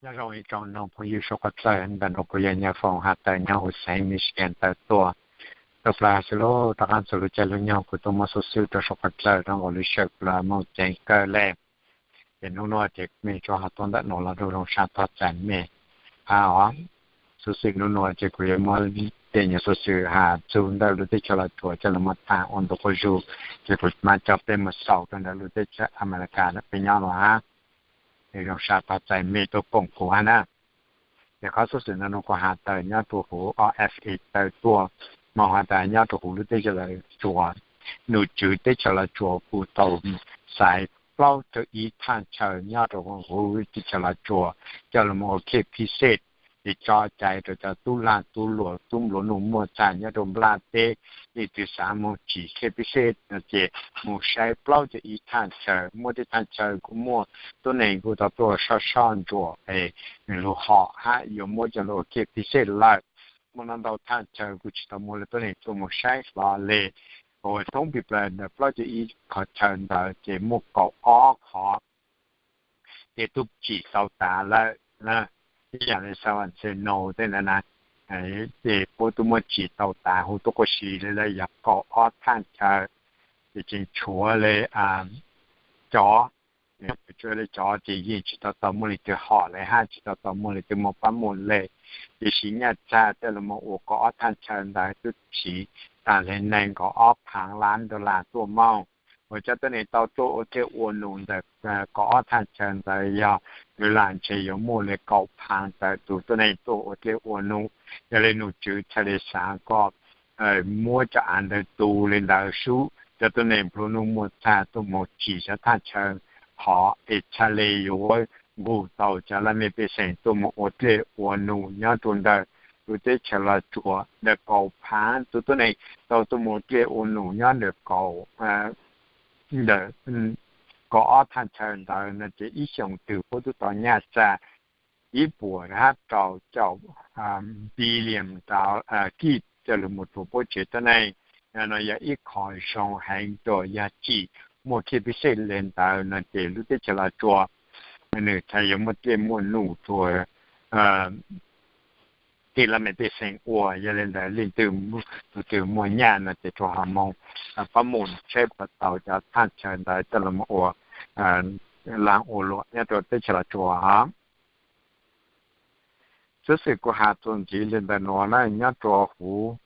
Nyob zoo ib tsoom mloog phooj ywg suav qhov txawj, ntawm no kuv yog Nyiaj Foom has tawm nyob huv xeev Michigan tawm tuaj. Tau plaws xwb lauj, rov qab txog lub caij lub nyoog kuv tuaj muab xov xwm rau suav qhov txawj rau nkaus lub sij hawm kuv los moog ceev kawg le. Ces hnub nuav ces mej tsuas ho tuaj ntawm nuav los zoo zoo sab tog txais mej hab os. Xov xwm hnub nuav ces kuv yuav muab tej nyuag xov xwm has txug ntawm lub teb chaws Los Tsuas coj los muab tham ua ntu quas zug, ces kuv mam coj peb mus xaus rau ntawm lub teb chaws Amelikas ntawm peb nyob no hab. Es zoo sab tog txais mej tuaj koom kuv hab na. Ces qhov xov xwm no kuv has tawm nyob rua huv O F A tawm tuaj, moog has tas nyob rua huv lub teb chaws Los Tsuas, num tswv teb chaws Los Tsuas kuj tau xaiv plaub caug ib thaaj chaw nyob rua huv teb chaws Los Tsuas coj los ua khej phij xej, es tso cai rau cov tub lag tub luam tub nplua nuj muaj txag nyob rua nplaj teb, leej twg xav moog tsim khej phij xej no ces moog saib plaub caug ib thaaj chaw, muaj tej thaaj chaw kuj muaj tuab neeg kuj tau tuaj soj soj ntsuam es lug hom hab yuav muab coj lug ua khej phij xej lawm. Muaj ntau ntau thaaj chaw kuj tsis tau muaj le tuab neeg tuaj moog saib hlo le. Ua thoob pig plaws ntawm plaub caug ib qhov chaw ntawd ces muaj kaum ob qhov ces tub tsim tau tas lawm. Ib yaam le San Antonio tej ntawd na, ces puab tub muab tsim tau tas huv tuab quas si le lawm yog kaum ob thaaj chaw. Ces tseem tshuav le cov, tshuav le cov ces yeej tsis tau tau muaj leej twg hom le hab tsis tau tau muaj leej twg muaj pab muaj le. Tiam sis nyaj txag coj lug moog ua kaum ob thaaj chaw ntawd tub tsim taag le neeg nkaum ob phaav lab dollar tuaj moog. Ua cov tuab neeg tau tuaj ua dlej ua num ntawm kaum ob thaaj chaw ntawd yog dollar ntshe yuav muaj le kaum phaav tawm tug tuab neeg tuaj ua dlej ua num. Yog le num tswv txhad le xaav kom muab cov av ntawd tu le ntawd sub cov tuab neeg nplua nuj muaj txag tuaj moog tsim cov thaaj chaw hov es txhad le yuav nqug tau cov laj mej pej xeem tuaj moog ua dlej ua num nyob rua ntawm lub teb chaws Los Tsuas ntawm kaum phaav tug tuab neeg tau tuaj moog ua dlej ua num nyob ntawm kaum ntawm kaum ob thaaj chaw ntawd no ces ib xyoos twg puab tub tau nyaj txag ib puas hab rau caum billion kij coj lug moog rua puab tsev tuab neeg. No yog ib qho zoo heev rua yog tsim muaj khej phij xej le ntawd no ces lub teb chaws Los Tsuas nwg txhad yuav muaj dlej muaj num rua tej laj mej pej xeem ua. Yog le ntawd leej twg tug twg muaj nyaj no ces rua ho moog pab mus saib puas tau cov thaaj chaw ntawd coj lug moog ua laag ua luam nyob rua teb chaws Los Tsuas. Xov xwm kuv has txuas ntxiv le ntawm nuav na nyob rua huv,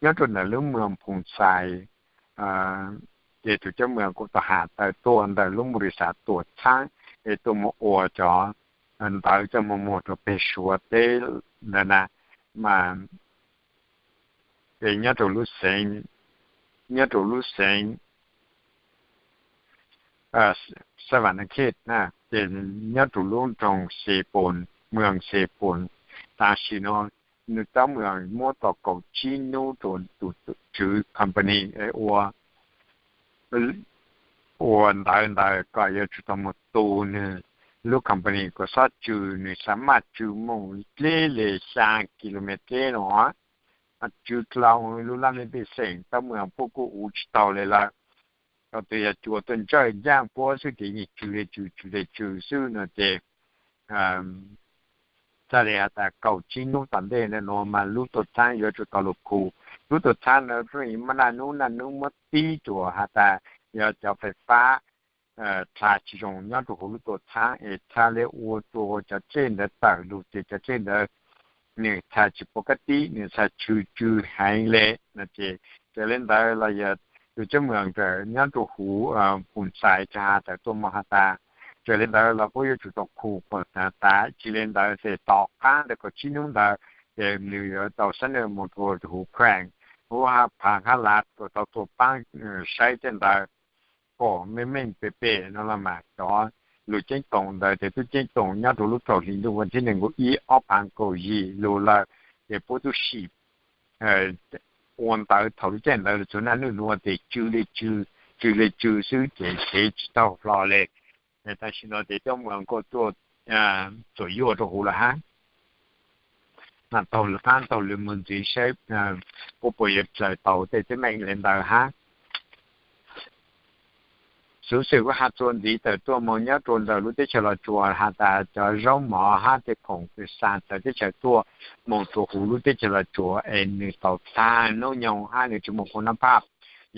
nyob rua ntawm lub moos Phoos Xais, ces tug coj moos kuj tau has tawm tuaj ntawm lub npau li xav tuam txhaab es tuaj moog ua cov ntawv coj moog muag rua peg Suav teb ntawd na, mas ces nyob rua lub xeev, nyob rua lub xeev Savannah Kids na, ces nyob rua lub nroog Xepoos, moos Xepoos. Tam sim no nwg coj moos muab tau kaum tsib nub rua tug tswv company ua, ua ntawv ntawd kom yuav tsum tau moog tu nwg lub company kom xob tsw, nwg xav maj tsw moog dleb le xyaa kilometer no, tsw dlhau lub laj mej pej xeem coj moos puab kuj uv tsis taug le lawm. Tau twg yog cua tuaj ntsawj ncaaj puab xwb ces yeej tsw le tsw tsw le tsw xwb no ces txhad le has tas kaum tsib nub tom ntej nuav mas lub tuam txhaab yuav tsum tau lug khu. Lub tuam txhaab nuav maj naj nub naj nub muab tib rua has tas yog cov fais fab dlha tsis zoo nyob rua huv lub tuam txhaab es txhad le ua rua cov dlej ntawd tawm lug ces cov dlej ntawd nwg txhad tsis pum kab tib, nwg txhad tsw tsw heev le no ces raws le ntawd los yog tug coj moos ntawd nyob rua huv Phoos Xais txhad has tawm tuaj moog has tas raws le ntawd los puab yuav tsum tau khu kom tas, tsi le ntawd ces tom qaab ntawm kaum tsib nub ntawd ces nwg yuav tau xab naj moog rua huv Krank, huv Phav Khaab Lav kom tau tuaj paab saib tej ntawd kom meej meej pem pem no los mas cov lug ceeb toom ntawd ces tub ceeb toom nyob rua lub tsaus hli ntuj vas thib neeg nkaum ib ob phav kaum yim lug lawm ces puab tub sim ua ntawv thaum lub caij ntawd txug naj nub nuav ces tsw le tsw, tsw le tsw xwb ces tsev tsis taug hlo le. Tam sim no ces coj moos kuj tuaj txuam yuaj rua huv lawm hab. Mas taug lwm qaab taug lwm moog ntxiv saib puab puas yuav dlaws tau tej teeb meem le ntawd hab. Xuv xwm kuj has txuas ntxiv tawm tuaj moog nyob rua ntawm lub teb chaws Los Tsuas has tas cov zaub mov hab tej khoom kws xa txawv teb chaws tuaj moog rua huv lub teb chaws Los Tsuas es nwg tau taag nub nyoog hab nwg tsi moog kuj nab phaj,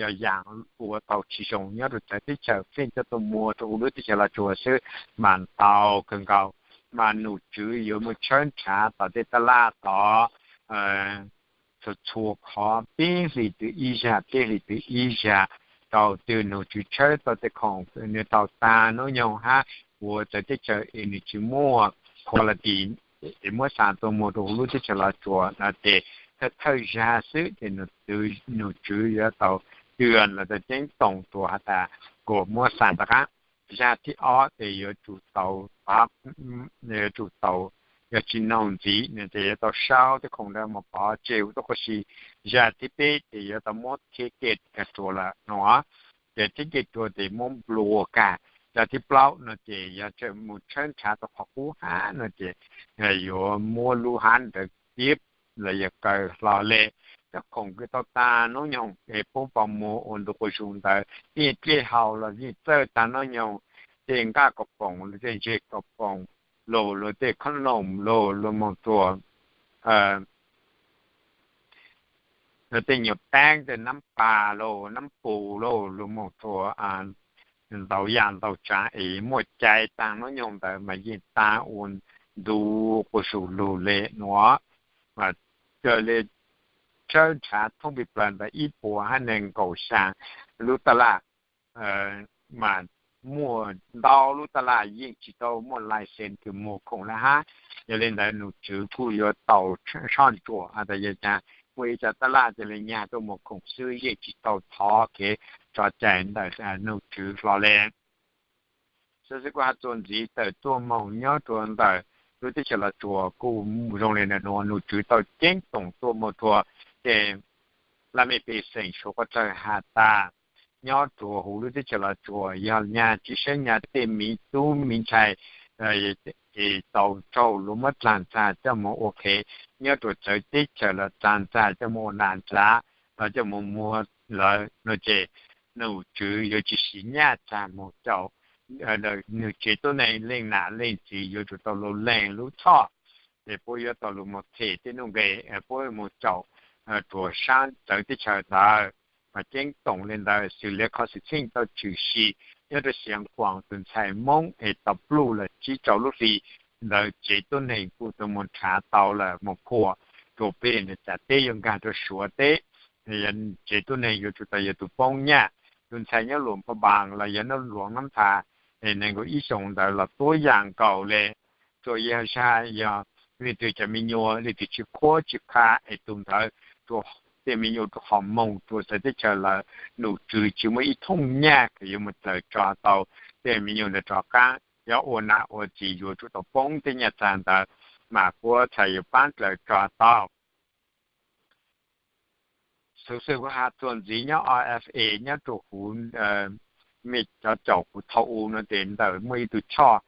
yog yaam ua tau tsi zoo nyob rua txawv teb chaws feej coj tuaj muag rua huv lub teb chaws Los Tsuas xwb mas ntau kawg nkaus. Mas num tswv yuav moog tshawb nrhav tom tej taj laj tod txhua txhua qhov peb hlis twg ib zag, peb hlis twg ib zag, rau twg num tswv tshawb tau tej khoom nwg tau taag nub nyoog hab ua txawv teb chaws es nwg tsi muaj quality es muab xa tuaj muag rua huv lub teb chaws Los Tsuas no ces thawj thawj zag xwb ces num tswv yuav tau tw los tau ceeb toom rua has tas kuas muab xa rov qaab. Zag thib ob ces yuav tsum tau, yuav tsum tau, yog tsi noog ntxiv no ces yuav tau sau tej khoom ntawd moog pov tseg huv tuab qub si. Zag thib peb ces yuav tau muab thiab ke kag rua lawm no, ces thiab ke rua ces muab nplua kag. Zag thib plaub no ces yog tseem moog tshawb nrhav tau qhov qub hab no ces yuav muab lub hab ntawd tiab los yog kaw hlo le. Cov khoom kws tau taag nub nyoog es puab pab muag ua ntu quas zug ntawd yeej dlej hau los yeej txawj taag nub nyoog, tej nqaj kaus poom los tej ntseg kaus poom los luag tej khoom noom los luag moog rua, luag tej nyuas taab tej nab pas los nab pus los luag moog rua ntau yaam ntau tsaav es muaj cai taag nub nyoog ntawd mas yeej taag ua ntu quas zug lug le nuav. Mas ca le tshawb nrhav thoob plig plaws ntawm ib puas hab neeg nkaum xyaa lub taj laj, mas muaj ntau lub taj laj yeej tsi tau muaj license kws muag khoom le hab. Yog le ntawd num tswv kuj yuav tau soj ntsuam has tas yog caag muaj ib co taj laj ca le nyag tuaj muag khoom xwb yeej tsi tau thov kev tso cai ntawm num tswv hlo le. Xwb xwb kuj has txuas ntxiv tawm tuaj moog nyob rua ntawm lub teb chaws Los Tsuas kuj zoo le ntawm nuav, num tswv tau ceeb toom tuaj moog rua tej laj mej pej xeem suav quaj dlawg has tas nyob rua huv lub teb chaws Los Tsuas yog nyag tsi sab nyag tej miv tub miv ntxhais es tau raug luag muab dlaag txag coj moog ua qhev nyob rua txawv teb chaws los dlaag txag coj moog ua nas dlav los coj moog muag lawm no ces num tswv yuav tsi siv nyaj txag moog caum nws tsev tuab neeg leej nam leej txiv yuav tsum tau lug leeg lub choj es puab yuav tau lug moog them tej nuj nqes puab moog caum rua saab txawv teb chaws ntawd. Mas ceeb toom le ntawd xws le qhov xwm txheej tau tshwm sim nyob rua Xeev Khuam tus ntxhais Moob es tau pluj los tsib rau lub hli ntawd tsev tuab neeg kuj tau moog nrhav tau lawm moog khuam rua peg nws cas teb yuav nkaag rua Suav teb. Tsev tuab neeg yuav tsum tau yog tus poob nyaj. Tus ntxhais nyob Luam Pha Npaas los yog nyob Luam Nab Nthas es nees nkaum ib xyoos ntawd los tuab yaam nkaus le. Tsuas yog zag yog leej twg cov me nyuam leej twg tsis qhuab tsis qha es tus ntawd tej me nyuam rua qhov moog rua txawv teb chaws lawm, num tswv tsis muaj ib thooj nyaj kws yuav moog dlaws tso tau tej me nyuam ntawd rov qaab. Yog ua nam ua txiv yuav tsum tau poob tej nyaj txag ntawd mas puab txhaj yuav paab dlaws tso tau. Xuv xwm kuv has txuas ntxiv nyob O F A nyob rua huv mej cov caum kuv thaum u no tes ntawm muaj ib tug choj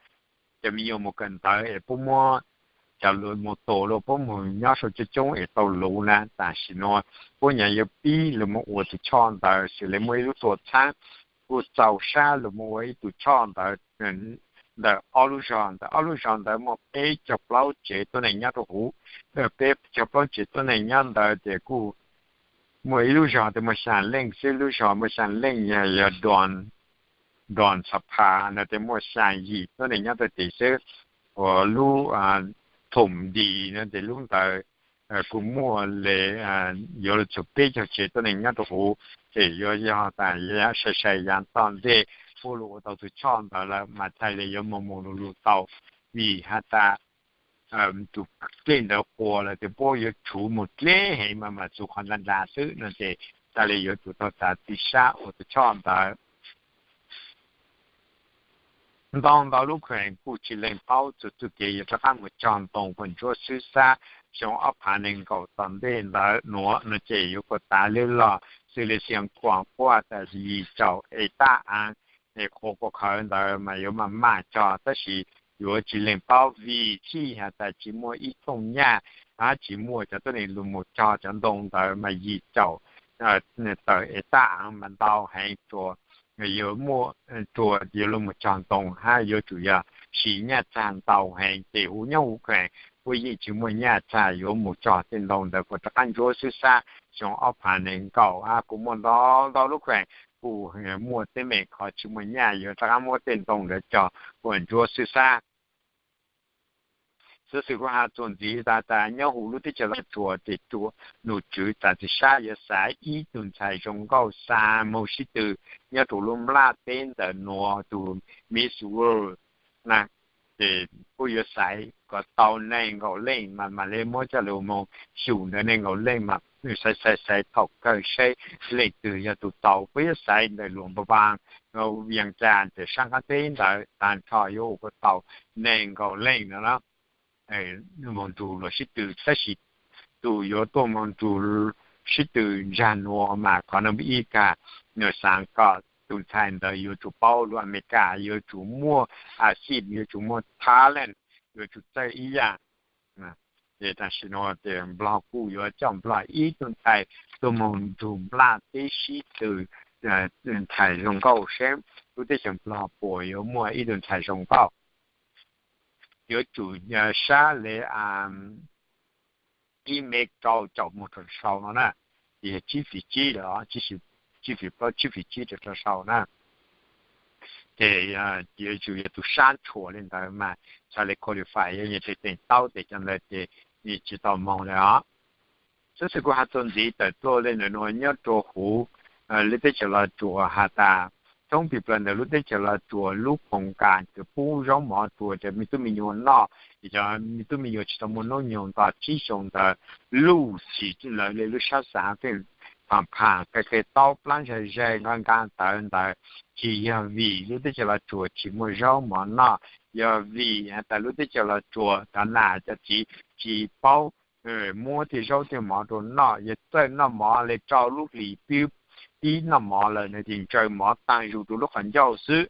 cov me nyuam mus kawm ntawv es puab muab cov lus mus tua luag puab mus nyob saum coob coob es tau luv na. Tam sim nuav puab nyam yuav pib lug mus ua tus choj ntawd xws le muaj ib lub tuam txhaab kuj txaus sab lug mus ua ib tug choj ntawd ntawm ob lub zog. Ntawm ob lub zog ntawd muaj peb caug plaub tsev tuab neeg nyob rua huv. Peb caug plaub tsev tuab neeg nyob ntawd ces kuj muaj ib lub zog tes muaj xyaa leej xwb, lub zog muaj xyaa leej yog, yog Don Xapha no tes muaj xyaa yim tuab neeg nyob rua tim xwb. Uas lub Thoom Dis no tes lub ntawd kuj muaj le yuav lug txug peb caug tsev tuab neeg nyob rua huv. Ces yuav yog tas sai sai yav tom ntej puab lug ua tau tus choj ntawd lawm mas txhaj le yuav moog moog lug lug tau, vim has tas tus dlej ntawd quas lawm tes puab yuav tshuv moog dleb heev mas mas txug qhov nra nra xwb no ces txhaj le yuav tsum tau txav txij sab ua tus choj ntawd. Ntau ntau lub kheem kuj tsis lees paub txug txuj kev yuav rov qab mus cog ntoo puag ntsuab xwb xab xyoo ob phav nees nkaum tom ntej ntawd nuav no ces yuav kuas tav lug lug xws le Xeev Khuam puab tas yim caum ev taj aav es qhuav kuas khawv ntawd mas yuav maj maj cog tab sis yuav tsis lees paub vim txhij has tas tsis muaj ib thooj nyaj hab tsis muaj cov tuab neeg lug mus cog cov ntoo ntawd mas yim caum tawm ev taj aav mas ntau heev rua yuav muaj rua yuav luag mus cog ntoo hab yuav tsum yog siv nyaj txag ntau heev ces huv nyob huv kheem puab yeej tsis muaj nyaj txag yuav mus cog tej ntoo ntawd kom rov qab ntsuab xwb xab. Xyoo ob phav nees nkaum hab kuj muaj ntau ntau lub kheem kuj muaj teeb meem qhov tsis muaj nyaj yuav rov qab muab tej ntoo ntawd cog kom ntsuab xwb xab. Xov xwm kuv has txuas ntxiv tas tas nyob huv lub teb chaws Los Tsuas ces num tswv txav txim sab yuav xaiv ib tug ntxhais zoo nkauj xa moog sib tw nyob rua lub nplaj teb ntawm nuav tus Miss World na, ces kuj yuav xaiv kom tau nees nkaum leej mas mam le muab coj lug moog xyum ntawd nees nkaum leej mas xaiv xaiv xaiv thaum kawg seb leej twg yog tus tau. Puab yuav xaiv ntawm luam npa vaas, vias cas ntawm sab qaab teb ntawd taag nrho yuav ua kom tau nees nkaum leej no na moog nrug luag sib tw. Tab sis tus yuav tuaj moog nrug sib tw ntsag nuav mas qhov no ib kag, nws xaav kom tus ntxhais ntawd yuav tsum paub lug Amelikas, yuav tsum muaj a xij, yuav tsum muaj talent, yuav tsum txawj ib yaam. Ces tam sim no ces Nplog kuj yuav coj Nplog ib tug ntxhais tuaj moog nrug nplaj teb sib tw ntxhais zoo nkauj seb lub teb chaws Nplog puas yuav muaj ib tug ntxhais zoo nkauj. Yuav tsum sab le ib mev rau caum moog rau sau no na, ces yog tsib feem tsib lawm, tsib feem plaub tsib feem tsib rau sau na. Ces yuav tsum yog tus sab tshuam le ntawd mas txhaj le qualify, yog yog tseem teem taub tes cov ntawd ces tsis tau moog lawm os. Xov xwm kuv has txuas ntxiv tawm tuaj le ntawm nuav nyob rua huv lub teb chaws Los Tsuas has tas thoob pis plaws ntawm lub teb chaws Los Tsuas lub khoos kas kws pub zaub mov rua cov me tub me nyuam noj, cov me tub me nyuam tsis tau muaj noob nyoog nto tsib xyoo ntawd luj txhim lawv le lub sab xav pheej phaam phaam qe qe taub plab zag zag nqa nqa tawv ntawd, tsis yog vim lub teb chaws Los Tsuas tsis muaj zaub mov noj, yog vim has tas lub teb chaws Los Tsuas cov nam cov txiv tsis paub muab tej zaub tej mov rua noj, yog txawj noj mov le rau lub hlis pib noj mov lawm no ces ntsaws mov taag zug rua lub qhov ncauj xwb.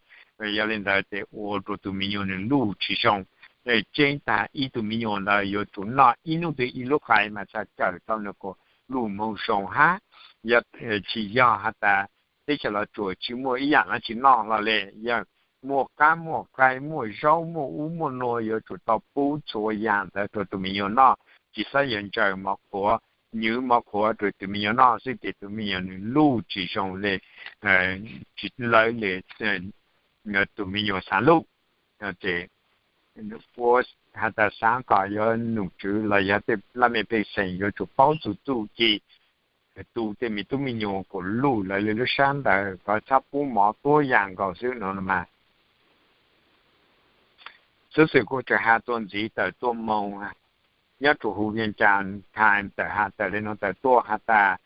Yog le ntawd ces ua rua tus me nyuam nws luj tsis zoo. Tseeb tag ib tug me nyuam ntawd yuav tsum noj ib hnub twg ib lub qai mas txhaj kawm tau nws kom luj moog zoo hab. Yog tsis yog has tas teb chaws Los Tsuas tsis muaj ib yaam dlaab tsi noj hlo le, yog muaj qab muaj qai muaj zaub muaj ub muaj nuav yuav tsum tau pub txhua yaam ntawd rua tus me nyuam noj, tsis xob yog ntsaws mov qhuav, nywv mov qhuav rua tus me nyuam noj xwb ces tus me nyuam nws luj tsis zoo le, tsis lawv le tus me nyuam xaav luj. Ces ua has tas xaav kom yuav num tswv los yog tej laj mej pej xeem yuav tsum paub txug txuj ci tu tej me tub me nyuam kom luj lawv le lub sab ntawd kom txhob pub mov tuab yaam nkaus xwb no mas. Xov xwm kuv tseem has txuas ntxiv tawm tuaj moog nyob rua huv Vias Cas Times tawm has tawm le nuav tawm tuaj has tas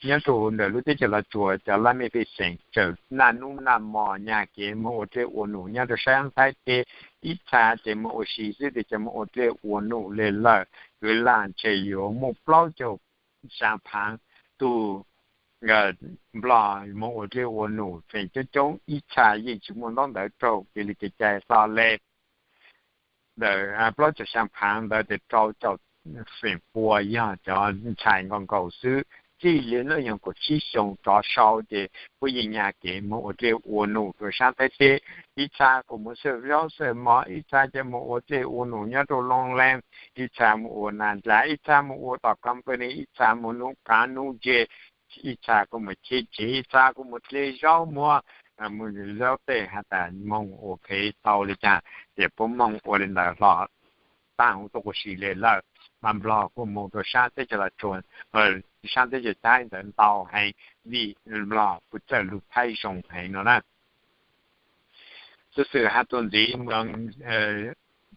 nyob rua huv ntawm lub teb chaws Los Tsuas cov laj mej pej xeem tseem naj nub naj mo nyag kev moog ua dlej ua num nyob rua sab Thaib teb. Ib txha ces moog ua si xwb tes cov moog ua dlej ua num le lawm, kwv lam ntshe yuav muaj plaub caug xyaa phaav tug Nplog moog ua dlej ua num feem coob coob, ib txha yeej tsis muaj ntaub ntawv raug kev li kev cai hlo le. Ntawm plaub caug xyaa phaav ntawd tes rau caum feem pua yog cov ntxhais nkaus nkaus xwb, txij li hnub nyoog kaum tsib xyoo rov sau ces puab yeej nyag kev moog ua dlej ua num rua sab Thaib teb. Ib txha kuj moog xwb zaub xwb mov, ib txha ces moog ua dlej ua num nyob rua loo leej, ib txha moog ua nas dlav, ib txha moog ua tom company, ib txha moog nub qaav nub ntseg, ib txha kuj moog cheb tsev, ib txha kuj moog dlej zaub muag, moog zaub tej has tas moog ua kev tau le caag ces puab moog ua le ntawd hlo taag huv tuaj ua si le lawm. Mas Nplog kuj moog rua sab teb chaws Los Tsuas, sab teb chaws Thaib ntawd ntau heev vim Nplog kuj txawj lug Thaib zoo heev no na. Xov xwm has txuas ntxiv moog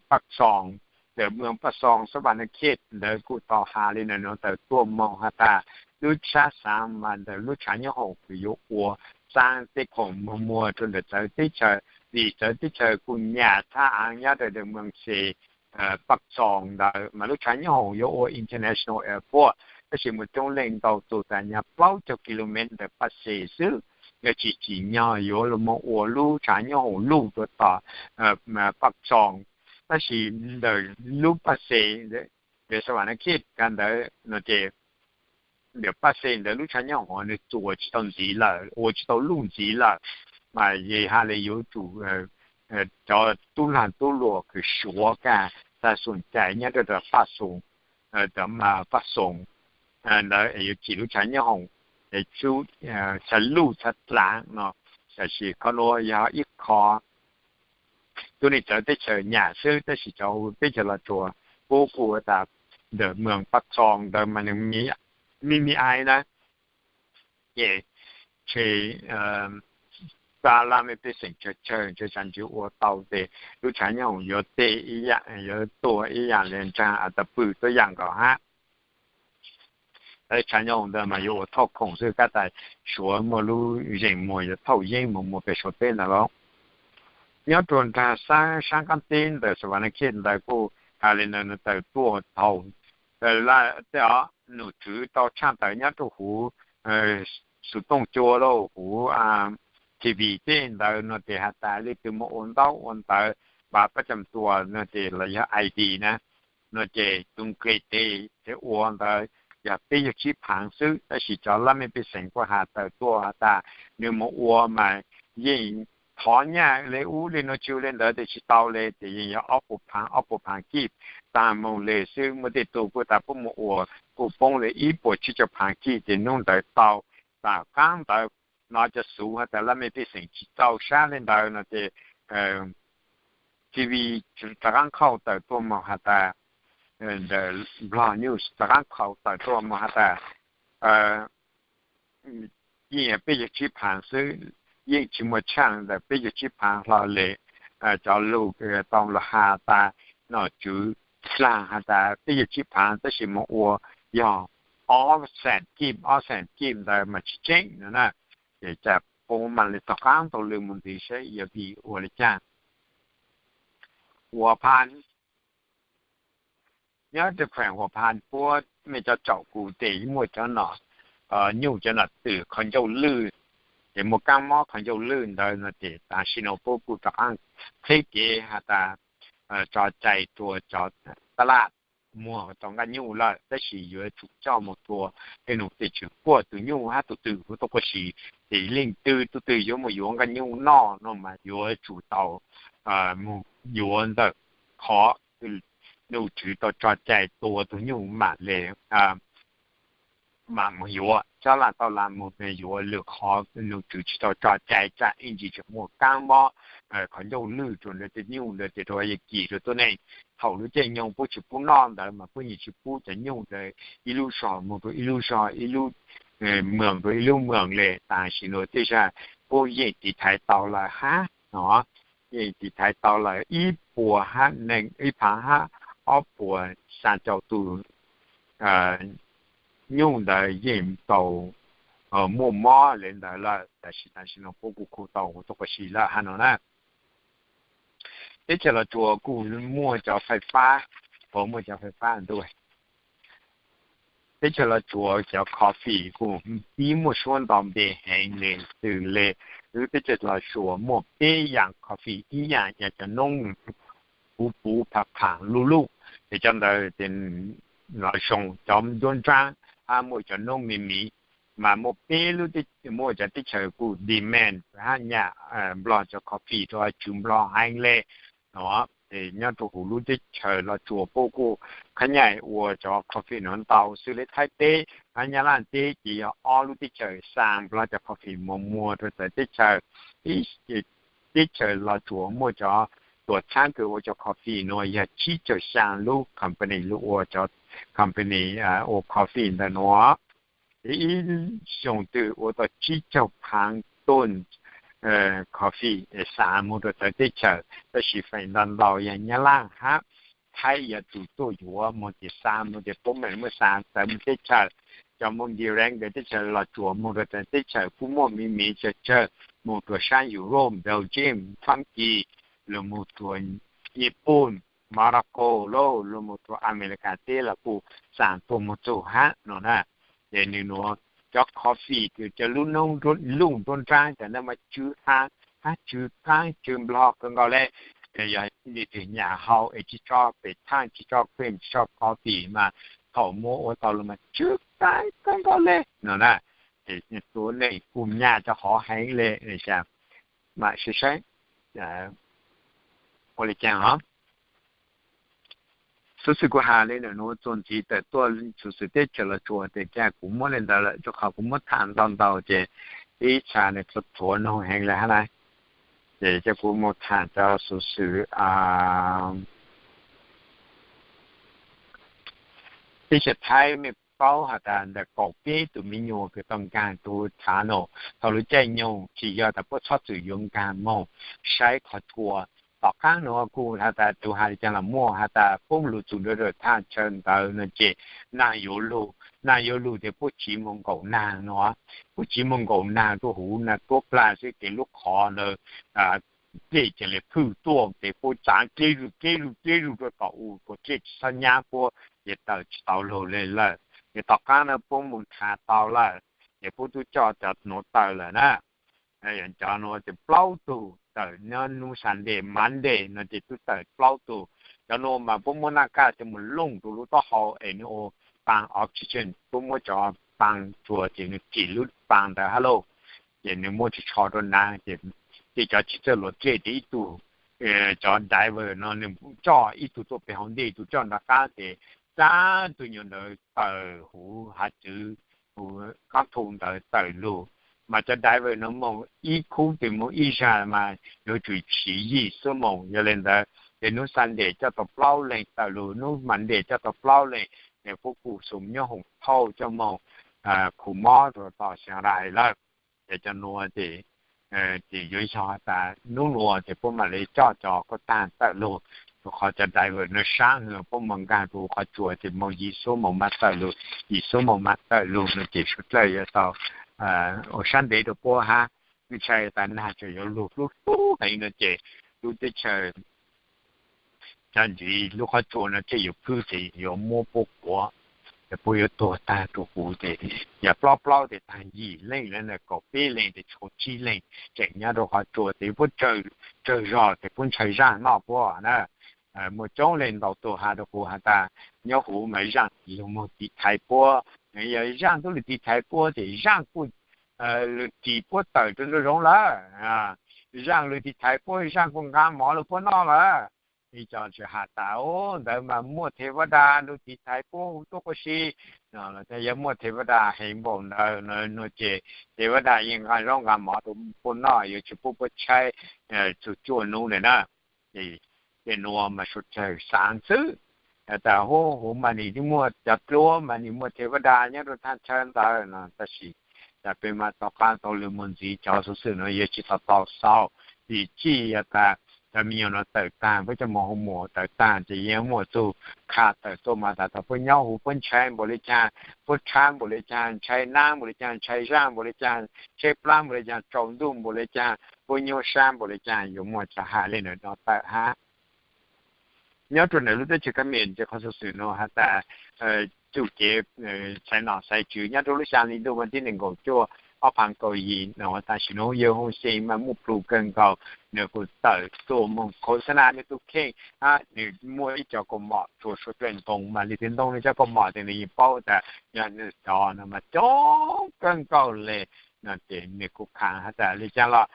Paj Xoos, ntawm moog Paj Xoos Xab Vas Nas Khej ntawd kuj tau has le nuav tawm tuaj moog has tas lub sab xaav mas ntawm lub tshav nyob hoom kws yuav ua txaab tej khoom muag muag rua ntawm txawv teb chaws, vim txawv teb chaws kuj nyam thaj aav nyob rua ntawm moog xes Paj Xoos ntawd mas lub tshav nyob hoom yuav ua international airport, tab sis moog coob leej ntau txug tas nyag plaub caug kilomev ntawm Paj Xes xwb, yog tsis tsim nyog yuav lug moog ua lub tshav nyob hoom luj rua tom Paj Xoos. Tab sis ntawm lub Paj Xes, ntawm Xab Vas Nas Khej kag ntawd no ces ntawm Paj Xes ntawd lub tshav nyob hoom nws txuas tsis tau ntxiv lawm, ua tsis tau luj ntxiv lawm. mas yog hais li yuav tsum cov tub lag tub luam kws Suav kaj tag xum cais nyob rau paj xoom, paj xoom ntawd es yuav cim lub tshav nyob hoom, tshav luj tshav dlav no. Tab sis qhov nuav yog ib qho tub neeg txawv teb chaws nyam xwb, tab sis cov teb chaws Los Tsuas pub kuj tas ntawm moos Paj Xoom ntawd mas nws me me ai na, ces tshe pab laj mej pej xeem tsawg tsawg ntshe tsam ntshe ua tau ces lub tshav nyob hoom yuav tej ib yam, yuav tuag ib yam li nraag a ta pw tuab yaam nkaus hab. Tshav nyob hoom ntawd mas yuav ua thauj khoom xwb, kab tas Suav muaj lub zeem muag yuav thauj yeeb mus muag pem Suav teb ntag lauj. Nyob rua nraag sab qaab teb ntawm Savannah Kids ntawd kuj has li ntawd, nws tawm tuaj thaum tej o, nom tswv tau tshaaj tawm nyob rua huv xuv tooj cua lauj, huv T V tej ntawd no ces has tas leej twg moog ua ntaub ua ntawv, npav pab cam tuas no ces los yog I D na, no ces tug nqe teg ua ntawd yog peb caug tsib phaav xwb, tab sis cov laj mej pej xeem kuj has tawm tuaj has tas nws moog ua mas yeej thov nyaj le ub le nuav tsi le ntawd tes tsi tau le, tes yeej yog ob puas phaav, ob puas phaav kij taag moog le xwb. Muaj tej tug kuj tas puab moog ua kuj poob le ib puas tsib caug phaav kij, tes nub ntawd tau, taam qaab ntawd no cov xuv has tas laj mej pej xeem tsi txaus sab le ntawd no ces T V rov qaab qhau tawm tuaj moog has tas, ntawm Nplog News rov qaab qhau tawm tuaj moog has tas yeej yog peb caug tsib phaav xwb, yeej tsi muaj tshaaj ntawm peb caug tsib phaav hlo le. Cov lug tau lug has tas nom tswv dlaag has tas peb caug tsib phaav tab sis moog ua yog ob xees kij, ob xees kij ntawd mas tsi tseeb no na. Ces cas puab maam le tog qaab tau lug moog ntxiv saib yog vim ua le caag. Huam Phan, nyob rua kheem Huam Phan puab mej cov tsaum kuv tes muaj cov nom nyuj, cov nom twm qhov ncauj lwj, ces muaj kaab mob qhov ncauj lwj ntawd no ces tam sim no puab kuj rov qaab qheb kev has tas tso cai rua cov taj laj muag tau nqaj nyuj lawm, tab sis yuav tsum coj moog rua tej num tej tswv kuaj tug nyuj hab tug twg huv tuaj quas si, ces leej twg tug twg yuav moog yuav nqaj nyuj noj no mas yuav tsum tau moog yuav ntawm qhov num tswv tau tso cai tua tug nyuj maam le maam moog yuav, txhob lam tau lam moog yuav lwm qhov num tswv tsi tau tso cai, tsam ib ntsis tseem muaj kaab mob qhov ncauj lwj rua ntawd tej nyuj ntawd ces rua yog kis rua tuab neeg. Thaum lub caij nyoog puab tsi pub noj ntawd mas puab yeej tsi pub cov nyuj ntawd ib lub zog moog rua ib lub zog, ib lub moos rua ib lub moos le. Tam sim no tej zag puab yeej tiv thaiv tau lawm hab no, yeej tiv thaiv tau lawm ib puas hab neeg, ib phaav hab ob puas xaa caum tug nyuj ntawd yeej tau muaj mob le ntawd lawm, tab sis tam sim no puab kuj khu tau huv tuaj quas si lawm hab no na. Teb chaws Los Tsuas kuj muaj cov fais fab, puas muaj cov fais fab ntuj. Teb chaws Los Tsuas cov coffee kuj pib muaj suab nto npe heev le, xws le lub teb chaws Los Tsuas muaj peb yaam coffee, ib yaam yog cov noob puv puv phaam phaam luj luj, ces cov ntawd los zoo cov nruab nraab, hab muaj cov noob me miv, mas muaj peb lub, muaj cov teb chaws kuj demand hab nyam Nplog cov coffee rua tswv Nplog heev le no. Ces nyob rua huv lub teb chaws Los Tsuas puab kuj qhab nyaij ua cov coffee nuav ntau, xws le Thaib teb hab Nyab Laj teb ces yog ob lub teb chaws xa Nplog cov coffee moog muag rua txawv teb chaws. Teb chaws Los Tsuas muaj cov tuam txhab kws ua cov coffee nuav yog tsib caug xyaa lub company, lub ua cov company ua coffee ntawm nuav. Ib xyoo twg ua tau tsib caug phaav tug coffee xa moog rua txawv teb chaws, tab sis feem ntau ntau yog Nyab Laj hab Thaib yog tug tuaj yuav moog ces xa moog ces puab meem muab xa txawv moog teb chaws. Cov moog direct ntawm teb chaws Los Tsuas moog rua txawv teb chaws kuj muaj me me tsawg tsawg, moog rua saab Europe, Belgium, Fab Kis, lug moog rua Nyij Pooj, Morocco lauj, lug moog rua Amelikas teb los kuj xa tuaj moog txug hab no na. Ces nwg nuav cov coffee kws cov lub noob luj nruab nraab cov ntawd mas tsw hab, hab tsw qaab tsw Nplog kawg nkaus le. Yog leej twg nyam hau es tsi tso pem thaaj, tsi tso cream, tsi tso coffee mas thaum muab ua tau lug mas tsw qaab kawg nkaus le no na. Ces tuab neeg kuj nyam cov hov heev le, cas mam sib saib ua li cas os. Xuv xwm kuv has li ntawm nuav txuas ntxiv tawm tuaj xuv xwm teb chaws Los Tsuas tes kuv muab li ntawd lawm rua qhov kuv muab tham ntau ntau ces ib txha nws txhua txhua noog heev lawm hab na. Ces coj kuv mus tham cov xuv xwm teb chaws Thaib mej paub has tas ntawm kaum peb tus me nyuam kws tau nkaag rua thav no thaum lub caij nyoog tsis yog tas puab txhob txwm yuav nkaag moog saib qhov txhua. Tom qaab nuav kuj has tas tug has li caag los muaj has tas puab lug txug nrug thaj chaw ntawd no ces naag yuav lug, naag yuav lug tes puab tsiv moog nkaum naag no, puab tsiv moog nkaum naag rua huv naag tuab plag xwb tes lub qhov ntawd dlej ca le phwj tuaj tes puab txaav dlej zuj dlej zuj dlej zuj rua tom u, dlej tsis txhob nyab puab, ces tawm tsis tau lug le lawm. Ces tom qaab nuav puab mus nrhav tau lawm, ces puab tub coj cov nuav tawm lawm na. Cov nuav ces plaub tug tawm nyob nub Sunday, Monday no ces tub tawm plaub tug. Cov nuav mas puab muab naj kaj coj mus looj rua lub taub hau es nws ua paa oxygen, puab muab cov paa tsua ces nws tsim lub paa ntawd hab lauj, ces nws muab tso tsho rua naav ces tej cov tsis txawj luam dlej tes ib tug, cov diver no nws coj ib tug tuaj peg hauv ntej, ib tug coj nram qab ces txav tug nyuam ntawd tawm huv hav txwv, huv qaab thu ntawd tawm lug. Mas cov diver no moog ib khub tes moog ib zag mas yuav tsum siv yim xuab moos. Yog le ntawd ces nub Sunday coj tau plaub leeg tawm lug, nub Monday coj tau plaub leeg, puab kuj xum nyob hoom thauj coj moog khu mob rua tom Siab Dais lawm. Ces cov nuav ces yuav yog tas nub nuav ces puab mam li coj cov kuj taag tawm lug, rua qhov cov diver no saab hwv puab moog nkaag rua qhov tsua ces moog yim xuab moos mas tawm lug, yim xuab moos mas tawm lug no ces suav dlawg yuav tau ua sab ntev rua puab hab. Ntshai tas nag tseem yuav lug hlub hlub heev no ces lub teb chaws cov ntxiv lub qhov tsua no tej yuav phwj ces yuav muab puab kuav, ces puab yuav tuag taag rua huv ces yog plaub plaub tes taag yim leej lawm na, kaum peb leej tes tshuav tsib leeg tseem nyob rua qhov tsua tes puab tsawg zog tes puab ntshai zaaj noj puab na. Muaj coob leej ntau tug has rua kuv has tas nyob huv mas zaaj lug moog tiv thaiv puab, yog zaaj tub lug tiv thaiv puab ces zaaj kuj lug ris puab tawm rua nruab zoov lawm, zaaj lug tiv thaiv puab, zaaj kuj nqaa mov lug puab noj lawm. Ib co tsi has tas ntawd mas muaj thev vab da lug tiv thaiv puab huv tuab quas si, yog muaj thev vab da heev npaum ntawd no ces thev vab da yeej nqaa zaub nqaa mov rua puab noj, yuav tsi pub puab tshaib txug cuaj nub le na. Ces nuav mas suav dlawg xaav xwb, tas huv huv mas nwg muaj cov dluab mas nwg muaj thev vab da nyob rua thaj chaw ntawd no, tab sis tas peb mas tau qaab tau lug moog ntxiv cov xuv xwm nuav yuav tsi tau tau xaus, vim txij yog tas cov me nyuam nuav tawm taag, puab cov moog hu muam tawm taag ces yeej muaj tug kha tawm tuaj mas tas tas puab nyob huv puab ntshai npaum le caag, puab rhab npaum le caag, ntshai naab npaum le caag, ntshai zaaj npaum le caag, tshaib plab npaum le caag, tsaus ntuj npaum le caag, puab nyuaj sab npaum le caag, yuav muaj cov has le ntawd no tawm hab. Nyob rua ntawm lub teb chaws Kab Mem ces qhov xuv xwm nuav has tas txuj kev xaiv nom xaiv tswv nyob rua lub xyaa le ntuj vas thib nees nkaum cuaj ob phav kaum yim no tam sim nuav yawg Hun Sen mas muaj plhus kawg nkaus, nws kuj tawm tuaj moog khos xab na nwg tug kheej, nwg muaj ib co kaus mom tsuas suav dlawg ntoo mas li tug ntoo nwg cov kaus mom tes nwg yeej paub tas yog nwg cov no mas coob kawg nkaus le. No ces nwg kuj khav has tas li caag los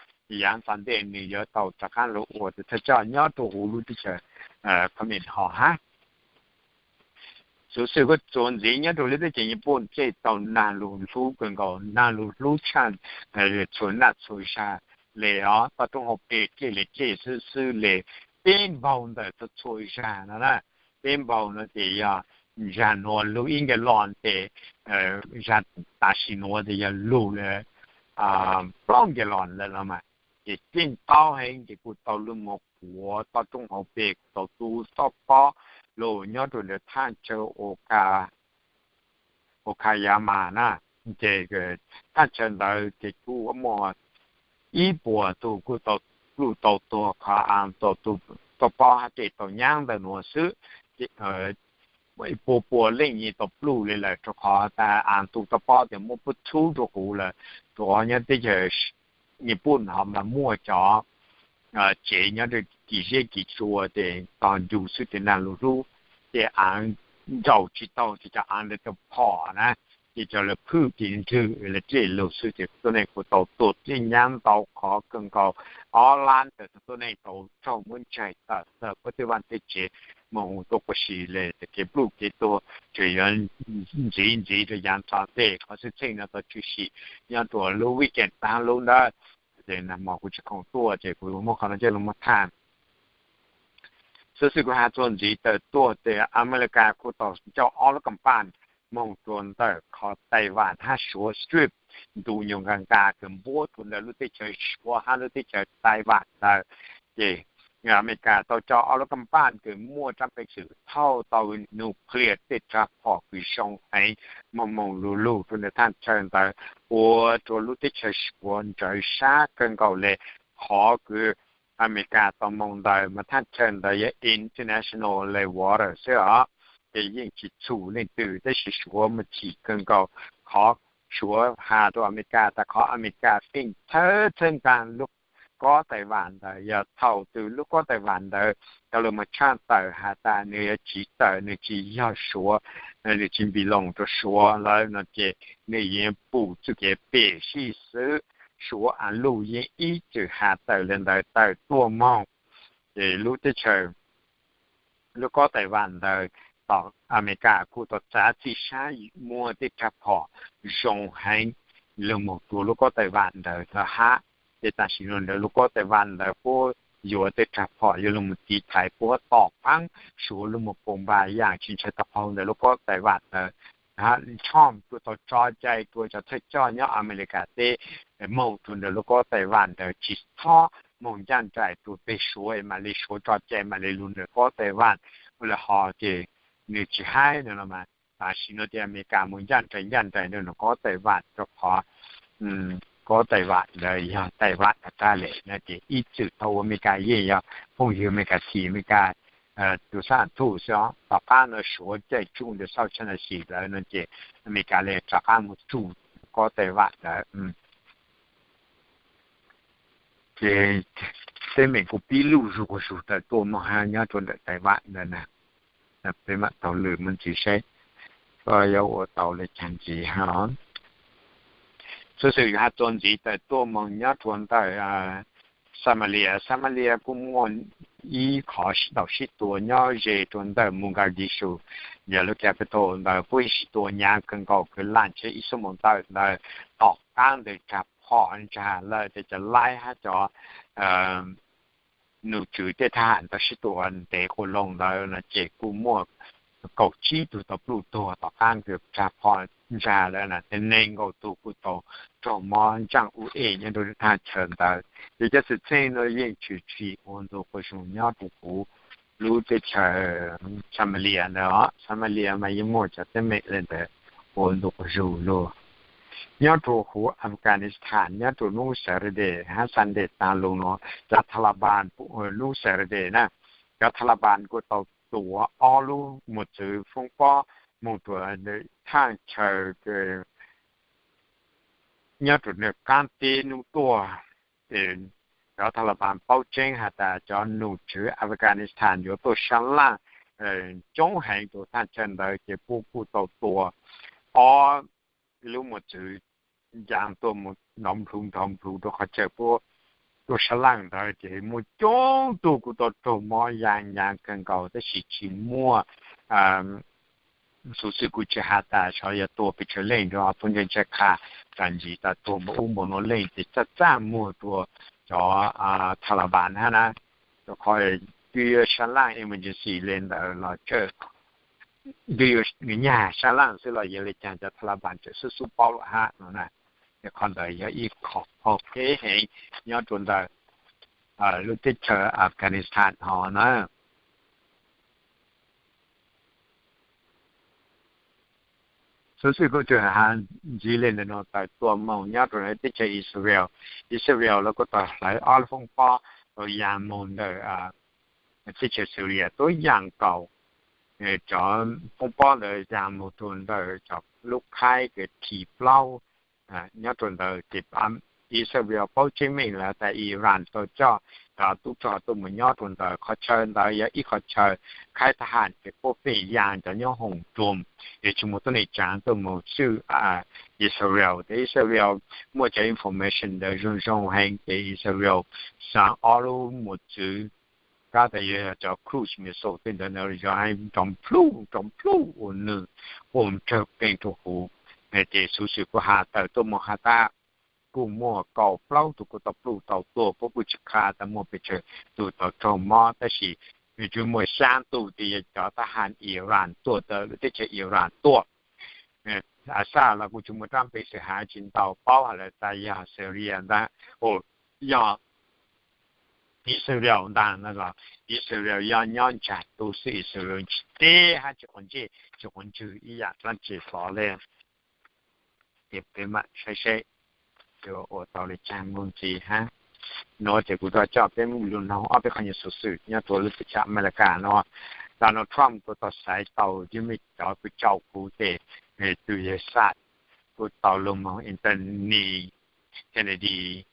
yaav tom ntej nwg yuav tau rov qaab lug ua tus thawj coj nyob rua huv lub teb chaws Kab Mem ho hab. Xuv xwm kuj txuas ntxiv nyob rua lub teb chaws Nyij Pooj dlej tau naag lug hlub kawg nkaus, naag lug hlub tshaj txhua naj txhua zag le os. Toj roob hauv pes dlej le dlej xwb xwb le, peb npaug ntawm txhua txhua zag no na. Peb npaug no ces yog zag nuav lug ib nka los tes zag tam sim nuav tes yog lug le plaub nka los lawm los mas. Ces dlej ntaub heev ces kuj tau lug moog kuav toj roob hauv pes, kuj tau tu toj pob lug nyob rua ntawm thaj chaw Okayama na. Ces thaj chaw ntawd ces kuj muaj ib puas tug kuj tau pluj tau tuag qhov aav tau tu toj pob hab dlej tau nyaab ntawm nuav xwb. Pua pua leej yeej tau pluj le lawm rua qhov tas aav tu toj pob tes muab puab txhub rua huv lawm. Rua qhov nyob teb chaws Nyij Pooj ho mas muaj cov tsev nyob rua kis zeb kis tsua tes tog ncu xwb tes naag lug hlub, ces aav nraum tsi tau ces cov aav ntawd tau phom na. ces cov lawv phwj ces nrwg lawv tsiaj lug xwb ces tuab neeg kuj tau tuag txij nyab ntau qhov kawg nkaus, ob lab ntawm tus tuab neeg tau raug muab ntsaig tawm ntawm puab tej vaj tej tsev moog tuaj quas si le kev pluj kev tuag tseem yuav ntxiv ntxiv rua yaav tom ntej. Qhov xwm txheej no tau tshwm sim nyob rua lub weekend taag lub ntawd, ces nag hmo kuv tsis khoom tuaj ces kuv muab qhov no coj lug muab tham. Xov xwm kuv has txuas ntxiv tawm tuaj tias Amelikas kuj tau coj ob lub kampaaj moog rua ntawm qhov Taiwan hab Suav Strait, ntu nyuas nkaas nkaas kws npuab rua ntawm lub teb chaws Suav hab lub teb chaws Taiwan ntawd. Ces Amelikas tau coj ob lub kampaaj kws muaj rab peev xwm thauj tau nuclear tej rab phom kws zoo heev moog moog lug lug rua ntawm thaj chaw ntawd, ua rua lub teb chaws Suav ntsawv sab kawg nkaus le. Qhov kws Amelikas tau moog ntawd mas thaj chaw ntawd yog international lake water xwb os, ces yeej tsis txhum leej twg, tab sis Suav mas chim kawg nkaus. Qhov Suav has rua Amelikas tas qhov Amelikas feem thawj thawj nkaag lub kob Taiwan ntawd yog thaum twg lub kob Taiwan ntawd cov lug mas tshaj tawm has tas nwg yuav tsiv tawm, nwg tsis yog Suav, nwg tsis npis loos rua Suav lawm no ces nwg yeej pum txuj kev pem sij xwb. Suav a luj yeej ib txwm has tawm le ntawd tawm tuaj moog. Ces lub teb chaws, lub kob Taiwan ntawd, tom Amelikas kuj tau txav txim sab muaj tej rab phom zoo heev lug moog rua lub kob Taiwan ntawd hab. Ces tam sim no ntawd lub kob Taiwan ntawd puab yuav tej rab phom yuav lug moog tiv thaiv puab tom qaab Suav lug moog pum npa yaam tsis ntshai tau qaug ntawm lub kob Taiwan ntawd. Trump kuj tau tso cai rua cov thawj coj nyob Amelikas teb moog rua ntawm lub kob Taiwan ntawd tsis txhob moog ncaaj nraim rua peg Suav mam li Suav tso cai mam li lug ntawm kob Taiwan. Ua le hov ces nwg tsis haib no los mas tam sim no tias Amelikas moog ncaaj nraim ncaaj nraim ntawm kob Taiwan rua qhov kob Taiwan ntawd yog Taiwan tag tag le no ces ib txwm thaum ua Amelikas yeej yog phooj ywg Amelikas, txiv Amelikas, tus xab thuj xwb os. Tom qaab no Suav caij tsuj ntawm South China Sea lawm no ces Amelikas le rov qaab moog tsuj kob Taiwan ntawd. Ces teeb meem kuj pib luj zug zug tawm tuaj moog hab nyob rua ntawm Taiwan ntawd na. Peb mam taug lwm moog ntxiv saib koj yuav ua tau le caag ntxiv hab. Xov xwm yuav has txuas ntxiv tawm tuaj moog nyob rua ntawm Somalia. Somalia kuj muaj ib qhov sib ntaus sib tua nyob ze rua ntawm Mogadishu, yog lub capital ntawd, puab sib tua hnyav kawg nkaus kws laaj tsheb ib xuab moos tawm ntawd. Tom qaab ntawd rag phom ntsag lawm, tej cov laib hab cov num tswv tej thab ham tau sib tua ntev quas loo ntawd no ces kuj muaj kaum tsib tug tau pluj tuag tom qaab kws rag phom ntsag lawm na. Tej neeg nkaum tug kuj tau raug mob ntsaaj ub ej nyob rua thaj chaw ntawd. Ces cov xwm txheej no yeej tshwm sim ua ntu quas zoo nyob rua huv lub teb chaws Somalia ntawd os. Somalia mas yeej muaj cov teeb meem le ntawd ua ntu quas zoo luaj. Nyob rua huv Afghanistan nyob rua hnub Saturday hab Sunday taag lug no, cov Taliban, hnub Saturday na, cov Taliban kuj tau tuav ob lub mos txwv foob pob moog rua thaj chaw nyob rua nws qaab teb nub tuaj. Cov Taliban paub tseeb has tas cov num tswv Afghanistan yuav tuaj sab laaj coob heev rua thaj chaw ntawd ces puab kuj tau tuav ob lub mos txwv ncav tuaj mus nrov nplhuv nrov nplhuv rua qhov chaw puab tuaj sab laaj ntawd ces muaj coob tug kuj tau raug mob yaa yaa kawg nkaus tab sis tsis muaj xuv xwm kuj tsis has tas xyov yog tua pes tsawg leej rua phooj ywg ntshai qha tas ntsis tas tuag npaum ub npaum nuav leej ces txaj txaj muag rua cov Taliban hab na. Rua qhov twb yuav sab laaj emergency le ntawd los tsawg, twb yuav nyag sab laaj xwb los yog le caag cov Taliban tseem xub xub paub lawm hab no na. Qhov ntawd yog ib qho qhov phem heev nyob rua ntawm lub teb chaws Afghanistan hov na. Xuv xwm kuj tug has ntxiv le ntawm nuav tawm tuaj moog nyob rua teb chaws Israel. Israel lawv kuj tau hlawv ob lub foob pob tau yaag moog ntawm teb chaws Syria tuab yaam nkaus. Cov foob pob ntawd yaag moog rua ntawm cov lub khaib kws thim plaub nyob rua ntawd ces pab Israel paub tseeb meej lawm tas Iran tau coj cov tub rog tuaj mus nyob rau ntawd. Qhov chaw ntawd yog ib qhov chaw khaib thab ham ces puab pheej ya cov nyoob hoom dua, yog tsis muaj tuab neeg tsaav tuaj mus xwb. Israel ces Israel muaj cov information ntawd zoo zoo heev ces Israel xa ob lub mos txwv kab tas yog cov cruise missile tej ntawd na, yog heev nrov nplhuj nrov nplhuj ua nws ua nrawg peeg rau huv. Ces xuv xwm kuj has tawm tuaj mus has tas kuj muaj kaum plaub tug kuj tau pluj tau tuag, puab kuj tsis qha tas muaj pes tsawg tug tau raug mob, tab sis nws tsuas muaj xyaa tug tias yog cov thab ham Iran tuaj, tawm lub teb chaws Iran tuaj. Assad los kuj tsis muaj rab npe xwm has tsis ntau, paub has lawm tas yog Syria ntag, yog Israel ntag no los Israel yog nyob ntsag tu xwb, Israel tsis teb hab tsis quav ntsej tsis quav ntswg ib yam dlaab tsi hlo le. Ces peb mam saib seb yuav ua tau li caag mus ntxiv hab. Nuav ces kuv tau coj peb mus lug noog ob peb qhov nyuas xuv xwm nyob rua lub teb chaws Amelikas nuav. Donald Trump kuj tau xaiv tau yog mej cov kws tsaus kuv tes, tug yawg Saab kuj tau lug moog, Anthony Kennedy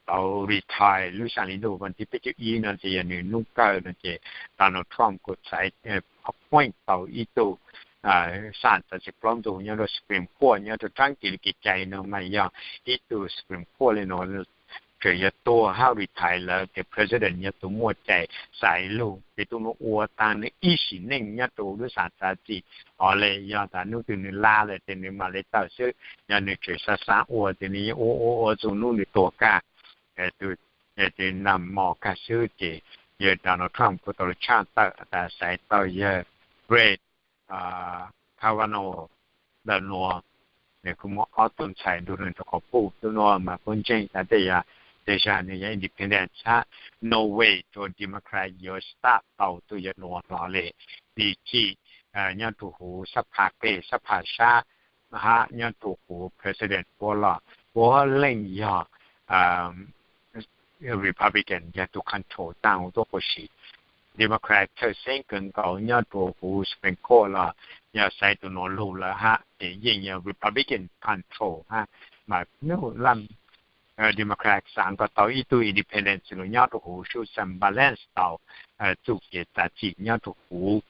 tau retire lub xyaa le ntuj vas thib peb caug ib no ces yog nws nub kawg no ces Donald Trump kuj xaiv appoint tau ib tug Saab txav txim plaub ntug nyob rua Supreme Court nyob rua tsaab kis le kev cai no mas yog ib tug Supreme Court le nuav tseem yuav tuag hab retire lawm ces president yog tug muaj cai xaiv lug ces tug nuav ua taag nws ib sim neej nyob rua lub xaa txav txim. Hos le yog tas nub twg nws laj lawm ces nws mam le tawm xwb, yog nws tseem xaav xaav ua ces nws yeej ua ua ua txug nub nws tuag kag, tug nag mos kag xwb ces yawg Donald Trump kuj tau lug tshaaj tawm tas xaiv tau yawg Brett Kavanaugh ntawm nuav. Nws kuj muaj ob tug ntxhais nrug nws rua qhov puj tub nuav mas puab ntseeg tas tej yam tej zag nws yog independent hab no way rua Democrat yuav stop tau tug yawg nuav hlo le. Vim txim nyob rua huv sab phaj qe sab phaj sab hab nyob rua huv president puab los puab leej yog Republican yog tug control taag huv tuab quas si. Democrat txhawj xeeb kawg nkaus nyob rua huv Supreme Court los yog xaiv tug nuav lug lawm hab ces yeej yog Republican control hab. Mas nub laj Democrat xaav kom tau ib tug independent lug nyob rua huv sub xaa balance tau txuj kev txav txim nyob rua huv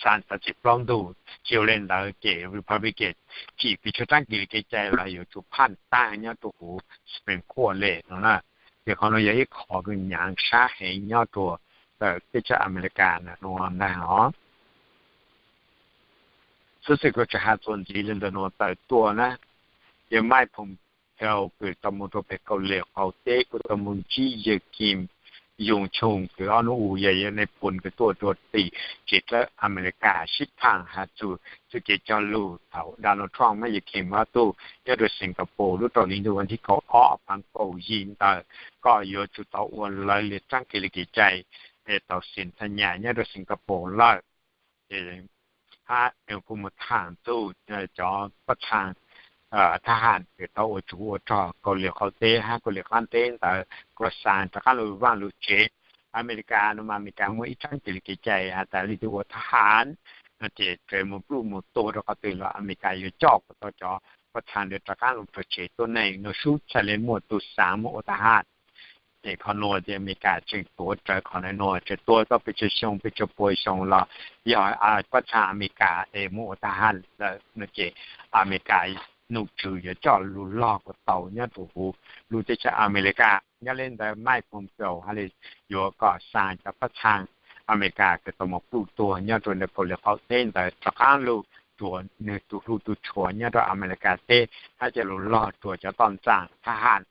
xaa txav txim plaub ntug. Tsi le ntawd ces Republican tsim pes tsawg tsaab kis le kev cai los yuav tsum phaj taag nyob rua huv Supreme Court le nuav na. Ces qhov nuav yog ib qho kws nyaav sab heev nyob rua tawm teb chaws Amelikas nuav ntag os. Xov xwm kuv tsi has txuas ntxiv le ntawm nuav tawm tuaj na, yawg Mike Pompeo kws tau moog rua peg Kauslim qaum teb kuj tau moog ntsib yawg Kim Yong Chun kws ob nub u yog yawg nais phoo kws tuaj rua tim tsev dlawb Amelikas sib phaam has txug txuj kev cog lug thaum Donald Trump hab yawg Kim ob tug nyob rua Singapore lub rau hli ntuj vas thib kaum ob phav kaum yim ntawd kom yuav tsum tau ua lawv le tsaab kis le kev cai tau xees thaj nyam nyob rua Singapore lawm. Ces hab nws kuj moog thaam txug cov pab txhaa thab ham kws tau ua tsug ua rog Kauslim qaum teb hab Kauslim qaab teb ntawd kuas xaa rov qaab lug vaaj lug tsev. Amelikas no mas Amelikas muaj ib tsaab kis le kev cai has tas leej twg ua thab ham no ces txawm moog pluj moog tuag rua qhov twg los Amelikas yuav coj kom tau cov pab txhaa ntawd rov qaab lug rua tsev tuab neeg no, sub txhaj le muaj tug xaav moog ua thab ham. Ces qhov nuav ces Amelikas tseem tuav rawv qhov nuav, tseem tuav tau pes tsawg xyoo pes tsawg puas xyoo los yog pab txhaa Amelikas es moog ua thab ham lawm no ces Amelikas nom tswv yuav coj lug log kom tau nyob rua huv lub teb chaws Amelikas. Nyob le ntawd Mike Pompeo hab le yuav kom xaa cov pab txhaa Amelikas kws tau moog pluj tuag nyob rua ntawm Kauslim qaum teb ntawd rov qaab lug rua nwg tug hluj tug tshua nyob rua Amelikas teb hab coj lug log rua cov toj ntxaam thab ham.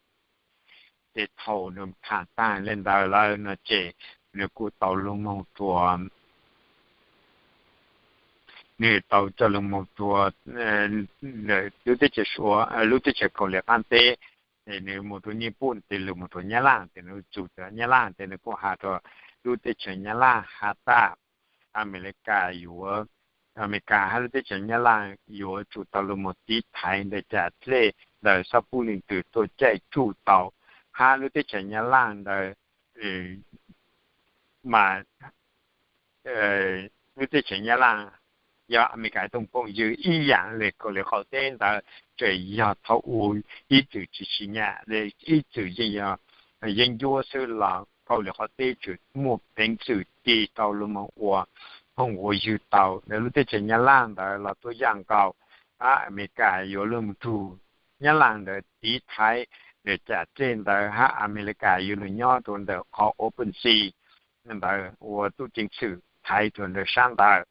Ces thaum nws tham taag le ntawd lawm no ces nws kuj tau lug moog rua, nws tau coj lug moog rua lub teb chaws Suav, lub teb chaws Kauslim qaab teb. Nws moog rua Nyij Pooj tes lug moog rua Nyab Laaj tes nws txug Nyab Laaj tes nws kuj has rua lub teb chaws Nyab Laaj has tas Amelikas yuav, Amelikas hab lub teb chaws Nyab Laaj yuav tsum tau lug moog tiv thaiv ntawm cam dlej ntawm xob pub leej twg tuaj caij tsuj tau, hab lub teb chaws Nyab Laaj ntawd mas lub teb chaws Nyab Laaj yog Amelikas ib tug phooj ywg ib yam li Kauslim Qaum Teb ntawd, tseem yog thaum ub ib txwm tsis tsim nyam li, ib txwm yeej yog yeeb ncuab xwb los Kauslim Qaum Teb tseem muaj peev xwm tig tau los mus ua phooj ua ywg tau. Ntawm lub teb chaws Nyab Laj ntawd los tuaj yaj nkaus, Amelikas yuav los mus rug Nyab Laj ntawd tiv thaiv ntawm cam txej ntawd hab Amelikas yuav los nyob rua ntawm qhov open sea ntawd ua tub ceev xwm thaiv rua ntawm sab ntawd,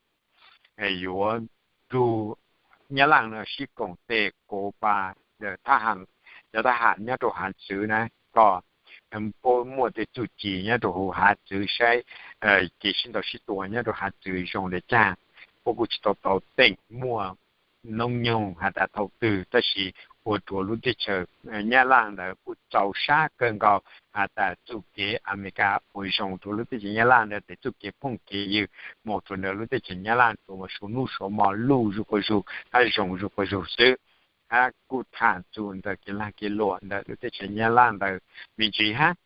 yuav rug Nyab Laj no sib koom tej koom pa, cov thab ham nyob rau hav txwv na, kom puab muaj tej txuj ci nyob rau huv hav txwv saib kev sib ntaus sib tua nyob rau hav txwv zoo le caag. Puab kuj tsis tau tau teem muaj noob nyoog has tas thaum twg, tab sis ua rua lub teb chaws Nyab Laj ntawd kuj txaus sab kawg nkaus has tas txuj kev Amelikas ua zoo rua lub teb chaws Nyab Laj ntawd tes txuj kev phooj kev ywg moog rua ntawm lub teb chaws Nyab Laj rua mas suav nub suav mo luj zuj quas zug hab zoo zuj quas zug xwb. Hab kuj tham txug ntawm kev lag kev luam ntawm lub teb chaws Nyab Laj ntawd me ntsis hab.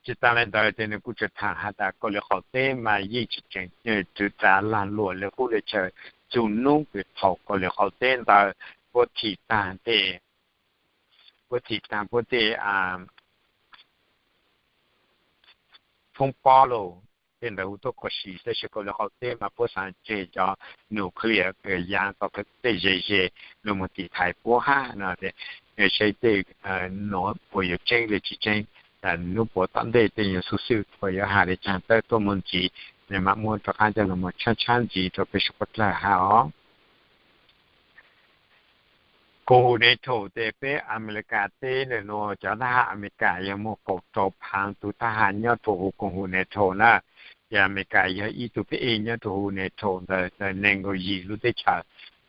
Tsis taag le ntawd tes nwg kuj tseem tham has tas Kauslim Qaum Teb mas yeej tsi tseem txwv tsav lag luam le qub le chaw txug nub kws thaum Kauslim Qaum Teb ntawd puab thim taag tej, puab thim taag puab tej foob pob los tej ntawd huv tuaj kho si, tab sis Kauslim Qaum Teb mas puab xaav tseg cov nuclear kws yaav tau tej ze ze los mus tiv thaiv puab hab no. Saib tej nuav puas yuav tseeb le tsi tseeb, nub puas tom ntej tej nyuag xov xwm puas yuav has le caag tawm tuaj moog ntxiv, nwg mam muab rov qaab coj los mus tshab tshab ntxiv rua peb suav dlawg has os. Koom hum NATO tes peb Amelikas teb ntawm nuav cov thab ham Amelikas yog muaj kaum rau phaav tug thab ham nyob rua huv koom hum NATO na. Ces Amelikas yog ib tug peb ej nyob rua huv NATO ntawd neeg nkaum yim lub teb chaws,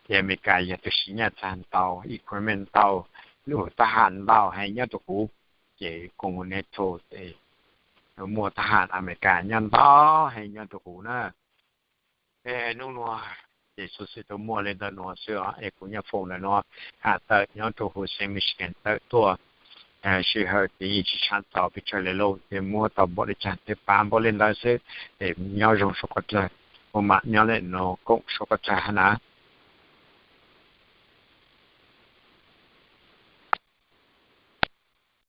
ces Amelikas yog tug siv nyaj txag ntau, equipment ntau, lub thab ham ntau heev nyob rua huv. Ces koom hum NATO tes muaj thab ham Amelikas nyob ntau heev nyob rua huv na. Nub nuav ces xov xwm tau muaj le ntawm nuav xwb os, es kuv nyuam foom ntawm nuav has tawm nyob rua huv xeev Michigan tawm tuaj. Sij hawm ces yeej tsis tshaj tau pes tsawg le lauj, ces muab tau npaum le caag ces pab npaum le ntawd xwb. Es nyob zoo suav dlawg, ua mam nyob le nuav koom suav dlawg hab na.